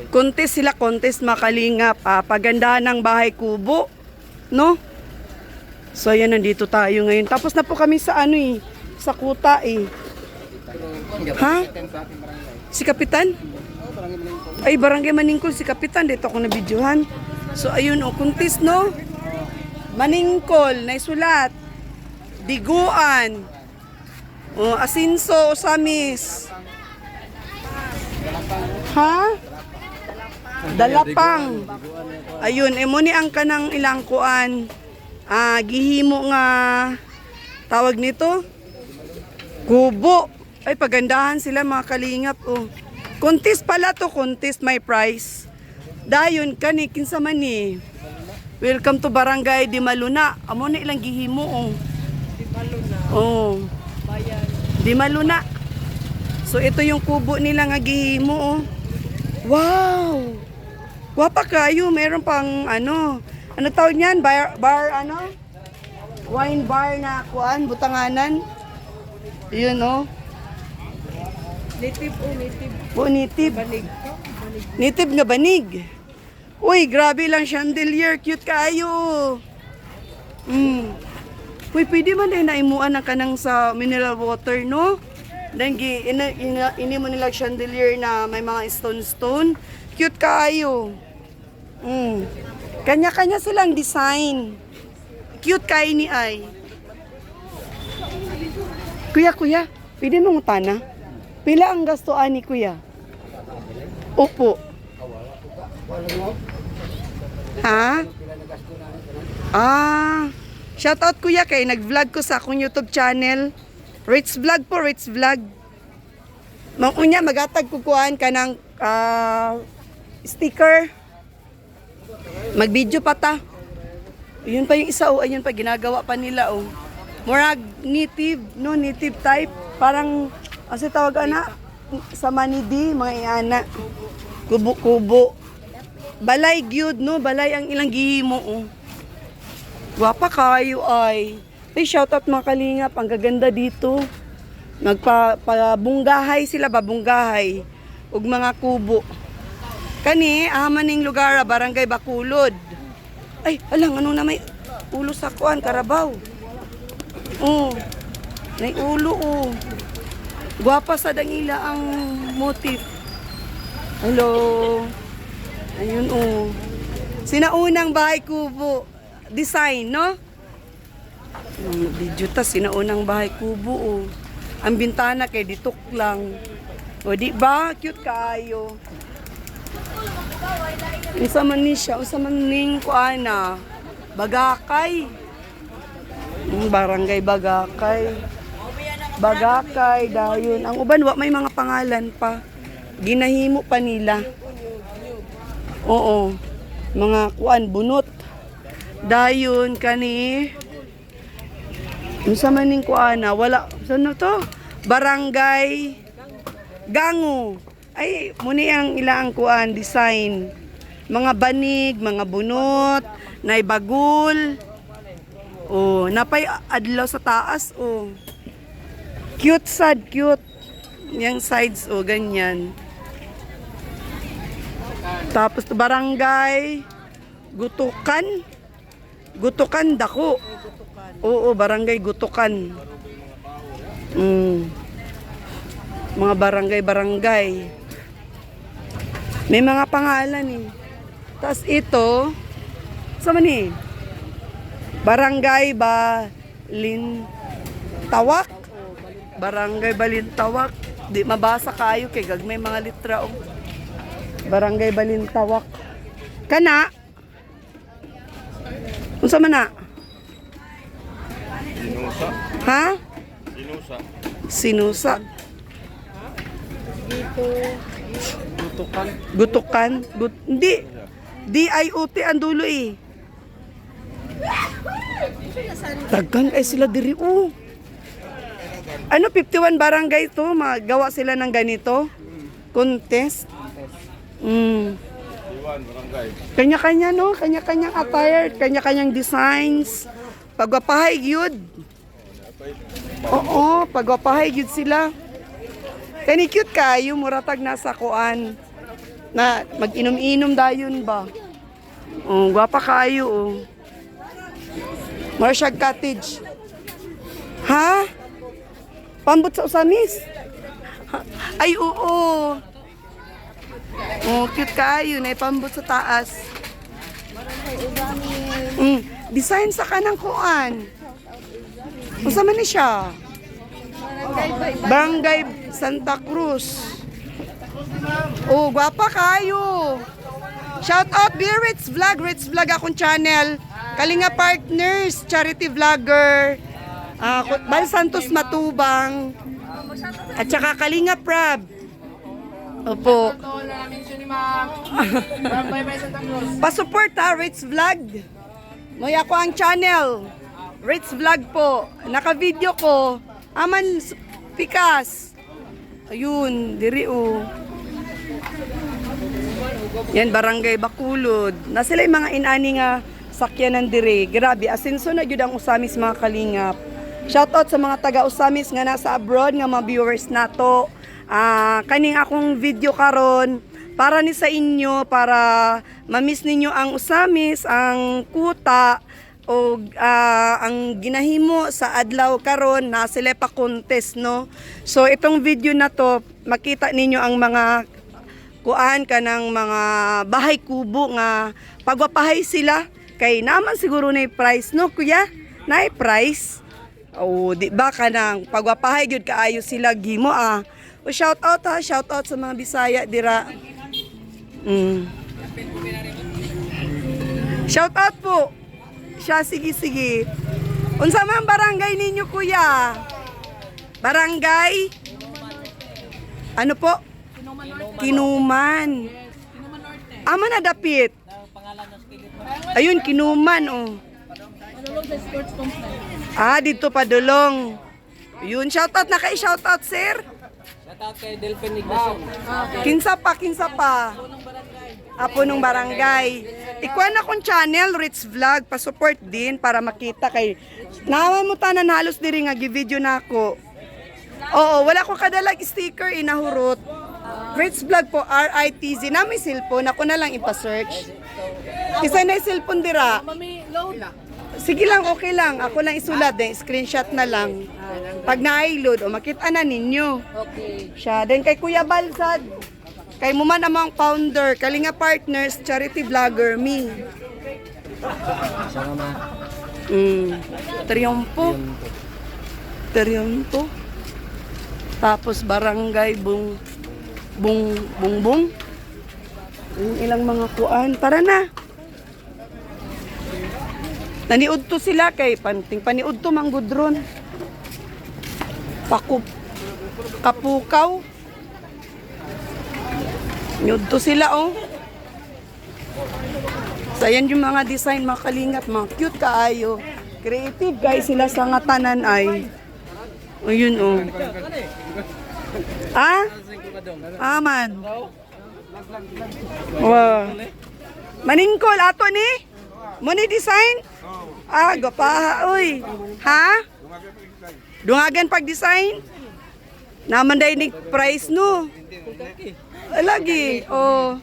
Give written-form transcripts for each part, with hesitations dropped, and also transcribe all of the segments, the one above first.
Contest sila, contest, mga kalingap. Ah, pagandahan ng bahay kubo. No? So ayan, nandito tayo ngayon. Tapos na po kami sa ano eh, sa kuta eh. Ha? Si Kapitan? Ay, Barangay Maningkol, si Kapitan. Dito ako na-videohan. So ayun, oh, contest, no? Maningkol, naisulat. Diguan. Oh, Asinso, Osamis. Ha? Dalapang. Ayun, emo ni ang kanang ilang kuan. Ah, gihimo nga tawag nito. Kubo. Ay, pagandahan sila, mga kalingap, oh. Contest pala to, contest, may prize. Dayon kani kinsa man ni. Welcome to Barangay Di Maluna. Amo ni ilang gihimo, oh. Di Maluna. Oh. Bayan. Di Maluna. So ito yung kubo nila nga gihimo, oh. Wow. Wapa kayo, meron pang ano. Ano tawag niyan? Bar, bar ano? Wine bar na kuan, butanganan. Yun, oh. Native o native. Po, native. Banig. Native nga banig. Uy, grabe lang chandelier. Cute kaayo. Uy, pwede man din naimuan ang kanang sa mineral water, no? Then, gi, ina, ina, ini mo nila chandelier na may mga stone-stone. Cute kaayo. Kanya-kanya silang design. Cute kay ni ay. Kuya, kuya, pwede mong utana? Pila ang gasto ani, kuya? Opo. Ha? Ah, shout out, kuya, kay nag-vlog ko sa akong YouTube channel. Rich Vlog po, Rich Vlog. Mangunya magatag ko kuan kanang sticker. Mag-video pa ta. Yun pa yung isa, oh, ayun pa ginagawa pa nila, oh. Murag native, no, native type, parang asa tawag ana sa Manidi, mga iana. Kubo-kubo. Balay gyud, no, balay ang ilang gihimo, oh. Gwapa kayo ay. Ay, shout out, mga kalingap, ang gaganda dito. Nagpa pabunggahay sila, babunggahay ug mga kubo. Kani ama ning lugar, ah, Barangay Bakulod. Ay, alang ano na may ulo sa kuan, karabaw. Oh. May ulo, oh. Gwapa sa dangila ang motif. Hello. Ayun, oh. Sinaunang bahay kubo design, no? Yung video ta, sinaunang bahay kubo, oh. Ang bintana kay ditok lang. O di ba? Cute kaayo. Unsa man ni siya, unsa man ning kuana? Bagakay. Barangay Bagakay. Bagakay dayon. Ang uban wa may mga pangalan pa. Ginahimo pa nila. Oo. Mga kuan bunot. Dayon kani. Unsa man ning kuana? Wala saan na to? Barangay Gango. Ay, muni ang ilang kuan design. Mga banig, mga bunot, nay bagul. Oh, napay adlaw sa taas, oh. Cute sad, cute. Yang sides, oh, ganyan. Tapos Barangay Gutukan. Gutukan dako. Oo, Barangay Gutukan. Mga barangay-barangay. May mga pangalan eh. Tapos ito, sa man eh? Barangay Balintawak. Barangay Balintawak. Di mabasa kayo kay gag may mga litra, oh. Barangay Balintawak. Kana. Unsa man na? Sinusa. Ha? Sinusa. Sinusa. Dito. Tutukan. Gutukan. Hindi. D-I-O-T ang dulo eh. Daghan ay sila diri, oh. Ano, 51 barangay to, magawa sila ng ganito? Contest? Iwan, barangay. Kanya-kanya, no? Kanya-kanyang attire, kanya-kanyang designs. Pagwapahay gyud. Oo, pagwapahay gyud sila. Kani cute kayo, muratag nasa kuan. Na mag-inom-inom dayon ba. Oh, gwapa kaayo oh. Mura siya cottage. Ha? Pambot sa Osamis? Ay, oo. Oh, cute kaayo. Naipambot sa taas. Design sa kanang kuan. Unsa man ni siya? Barangay Santa Cruz. Oh, gwapa kayo. Shout out Be Rich Vlog, Rich Vlog akong channel. Kalinga Partners, charity vlogger. Ah, Bal Santos Matubang. At saka Kalinga Prab. Opo. Pa-support ha, Rich Vlog. Moy ako ang channel. Rich Vlog po. Naka-video ko. Aman pikas. Ayun, diri oh. Yan, Barangay Bakulod. Na sila yung mga inani nga sakyanan dire. Grabe, asinso na gyud ang Osamis, mga kalingap. Shoutout sa mga taga Osamis nga nasa abroad nga mga viewers nato. Ah, kaning akong video karon para ni sa inyo, para ma-miss ninyo ang Osamis, ang kuta o ang ginahimo sa adlaw karon na sila pa contest, no. So itong video na to, makita ninyo ang mga kuan kanang mga bahay kubo nga pagwapahay sila kay naman siguro na price, no, kuya? Na price. O di ba kanang pagwapahay gyud kaayo sila gimo ah. O shout out ha, shout out sa mga Bisaya dira. Shout out po siya, sige sige. Unsa man barangay ninyo, kuya? Barangay ano po? Kinuman. Ama na dapit. Ayun, Kinuman oh. Ah, dito pa dulong. Yun, shoutout na kay shoutout, sir. Shoutout kay Delphin Ignacio. Kinsa pa, kinsa pa. Apo nung barangay. Ikuan na kong channel, Rich Vlog, pa-support din para makita kay nawa mo tanan halos diri nga gi-video na ako. Oo, wala ko kadalag sticker inahurot. Rich Vlog po, RITZ. Na may cellphone, ako na lang ipa-search. Isa na yung cellphone dira. Sige lang, okay lang. Ako lang isulat din, screenshot na lang. Pag na-load, o makita na ninyo. Okay. Siya. Then kay Kuya Balsad, kay Muman among founder, Kalinga Partners, charity vlogger, me. Triumpo. Triumpo. Tapos barangay Bung Bung Bungbong. Yung ilang mga kuan. Tara na. Naniud to sila kay panting paniud to manggudron. Pakup kapukaw. Nyud to sila oh. So ayan yung mga design, mga kalingap, mga cute kaayo. Creative guys sila sa nga tanan ay. O yun oh. Ah? Aman. Wow. Maningkol ato ni? Mo ni design? Ah, gwapaha oy. Ha? Dungagan pag design? Naman day ni price no. Lagi. Oh.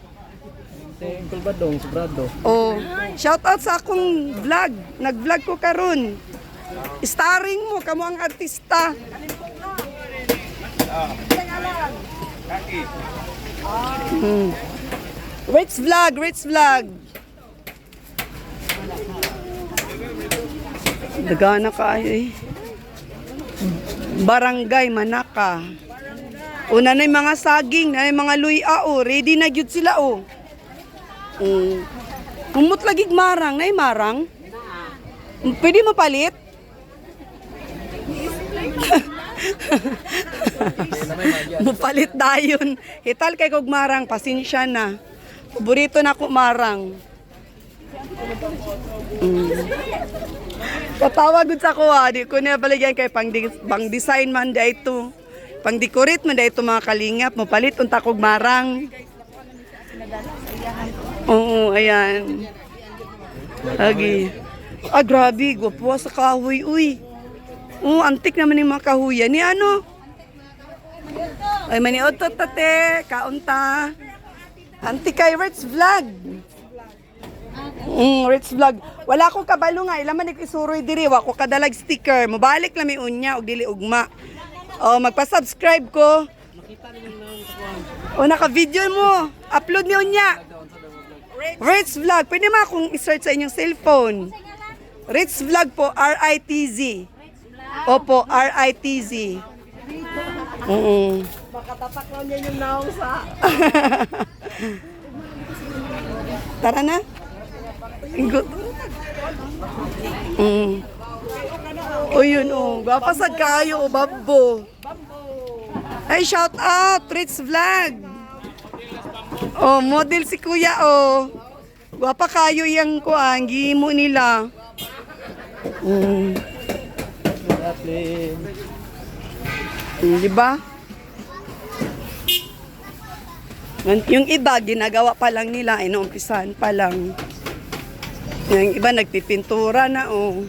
Kulbadong, sobrado. Oh, shout out sa akong vlog. Nag-vlog ko karon. Starring mo kamo ang artista. Rich Vlog, Rich Vlog. Dagana kaayo eh. Barangay Manaka. Una na yung mga saging, na yung mga luya oh. Ready na gyud sila oh. Kumot lagi marang, nay marang. Pwede mo palit? Mupalit dayon. Hital kay kog marang, pasensya na. Paborito na ko marang. Katawa gud sa kuha, di ko niya baligyan kay pang design man da ito. Pang decorate man da ito, mga kalingap, mopalit unta kog marang. Oo, ayan. Agi. Ah, grabe, gwapo sa kahoy, uy. Oo, antik naman yung mga kahuyan. Ni ano? Ay, maniod to, tate. Kaunta. Auntie kay Ritz Vlog. Ritz Vlog. Wala akong kabalo nga, ila man isuroy diri, wa ko kadalag sticker. Mobalik lang mi unya og dili ugma. Oh, magpa-subscribe ko. O naka-video mo. Upload ni unya. Ritz Vlog. Pwede ma akong i-search sa inyong cellphone. Ritz Vlog po, R-I-T-Z. Opo, R-I-T-Z. Oo. Makatatak lang niya yung naong sa... Tara na. Ingot. O yun, oh. Gwapa sad kayo, oh, babbo. Ay, shout out, Ritz Vlog. Oh, model si kuya, oh. Gwapa kayo yung kuan, gihimo nila. Di ba? Yung iba, ginagawa pa lang nila, inuumpisahan pa lang. Yung iba, nagpipintura na, oh.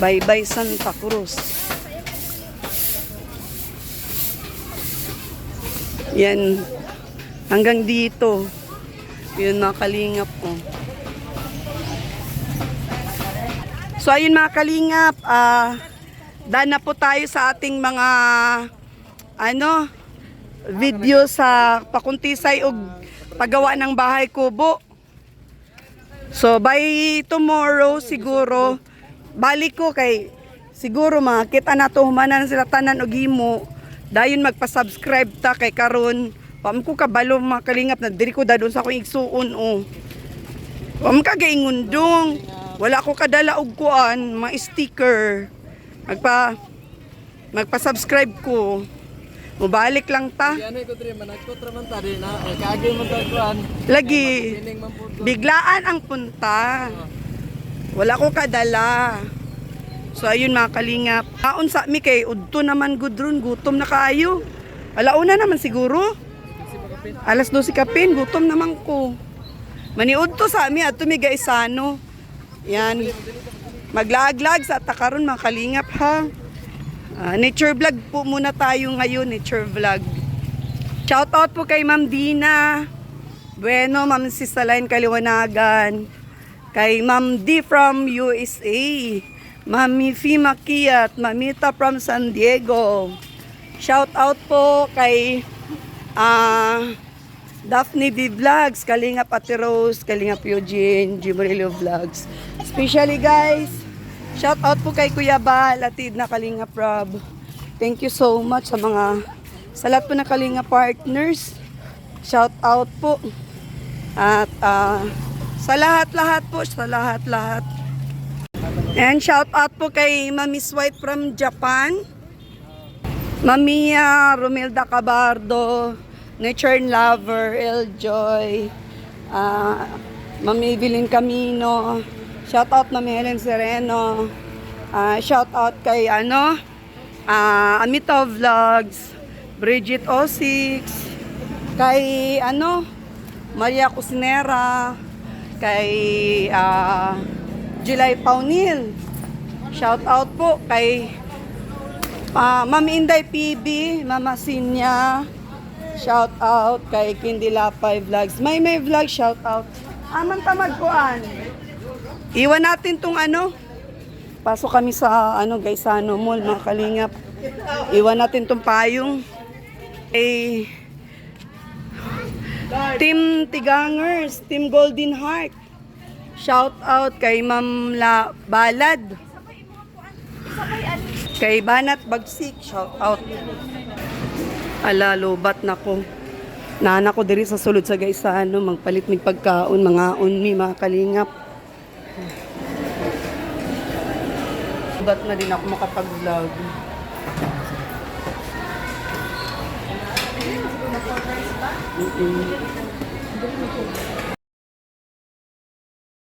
Bye-bye, Santa Cruz. Yan. Hanggang dito. Yun, mga kalingap ko. So, ayun mga kalingap, done na po tayo sa ating mga ano video sa pakuntisay og paggawa ng bahay kubo. So by tomorrow siguro balik ko kay siguro makita na to, humanan sila tanan og himo, dayon magpa-subscribe ta kay karon wa man ko kabalo, mga kalingap, na diri ko dadon sa akong igsuon, oh. Wa man ka gaingundong. Wala ko kadala og kuan, mga sticker. Magpa-subscribe ko. Mubalik lang ta. Ano ko diri managkot ra man ta di na. Kaagi man ta kuan. Lagi. Sining man pud. Biglaan ang punta. Wala ko kadala. So ayun mga kalingap. Kaon sa mi kay udto naman gudrun, gutom na kaayo. Alauna naman siguro. Alas 12 kapin, gutom naman ko. Maniudto sa ami ato mi gaisano. Yan. Maglaaglag sa takaron mga kalingap ha. Ah, nature vlog po muna tayo ngayon, nature vlog. Shout out po kay Ma'am Dina. Bueno, Ma'am Sisaline Kaliwanagan. Kay Ma'am D from USA. Mami Fima Kiat, Mamita from San Diego. Shout out po kay Daphne B Vlogs, Kalingap Ate Rose, Kalingap Eugene, Jimurillo Vlogs. Especially guys, shout out po kay Kuya Bal, Atid na Kalingap Rob. Thank you so much sa mga sa lahat po ng Kalinga partners. Shout out po. At sa lahat-lahat po, sa lahat-lahat. And shout out po kay Mami White from Japan. Mamia Romilda Cabardo, Nature Lover, El Joy, Mami Evelyn Camino, shout out Mami Helen Sereno, shout out kay Amito Vlogs, Bridget 06, kay Maria Cusinera, kay July Paunil. Shout out po kay Ma'am Inday PB, Mama Sinya, shout out kay Kindilapay Vlogs. May vlog, shout out. Aman tamagkuan. Iwan natin tong ano. Pasok kami sa Gaisano Mall, mga kalingap. Iwan natin tong payong. Eh, Team Tigangers, Team Golden Heart. Shout out kay Ma'am La Balad. Kay Banat Bagsik, shout out. Ala, lobat na ko. Nana ko diri sa sulod sa Gaisano, magpalit mig pagkaon, mga mi, mga kalingap. Lobat na din ako makapag-vlog. Mm-mm.